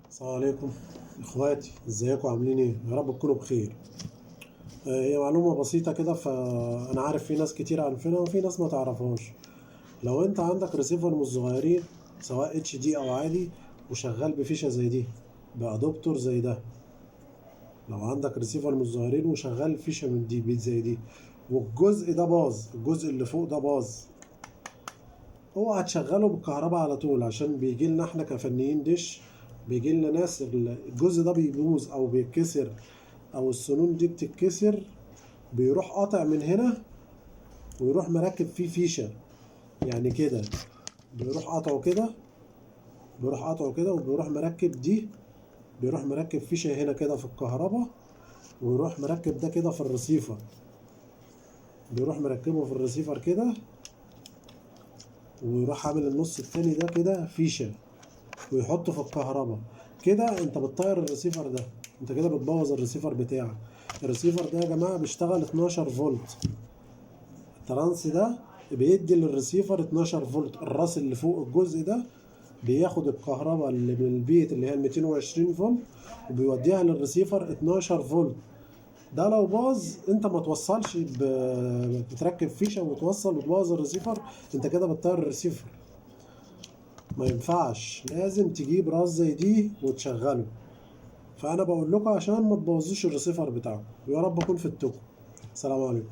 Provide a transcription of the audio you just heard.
السلام عليكم اخواتي، ازيكم؟ عاملين ايه؟ يا رب تكونوا بخير. هي معلومة بسيطة كده، فانا عارف في ناس كتير عارفينها وفي ناس ما تعرفهاش. لو انت عندك ريسيفر من الصغيرين سواء HD او عادي وشغال بفيشة زي دي ب adaptor زي ده، لو عندك ريسيفر من الصغيرين وشغال فيشة من دي بيت زي دي والجزء ده باظ، الجزء اللي فوق ده باظ، اوعى تشغله بالكهرباء على طول، عشان بيجي لنا احنا كفنيين دش، بيجي لنا ناس الجزء ده بيبوظ او بيتكسر او السنون دي بتتكسر، بيروح قاطع من هنا ويروح مركب فيه فيشة، يعني كده بيروح قاطعه كده، بيروح قاطعه كده وبيروح مركب دي، بيروح مركب فيشة هنا كده في الكهرباء، ويروح مركب ده كده في الرسيفر، بيروح مركبه في الرسيفر كده، ويروح عامل النص التاني ده كده فيشة ويحطه في الكهرباء. كده انت بتطير الريسيفر ده، انت كده بتبوظ الريسيفر بتاعك. الريسيفر ده يا جماعة بيشتغل 12 فولت، الترانس ده بيدي للريسيفر 12 فولت، الراس اللي فوق الجزء ده بياخد الكهرباء اللي من البيت اللي هي 220 فولت وبيوديها للريسيفر 12 فولت. ده لو باظ انت ما توصلش، بتركب فيشه وتوصل وتبوظ الريسيفر، انت كده بتطير الريسيفر، ما ينفعش، لازم تجيب راس زي دي وتشغله. فانا بقول لكم عشان ما تبوظوش الريسيفر بتاعكم، ويا رب اكون فدتكم. السلام عليكم.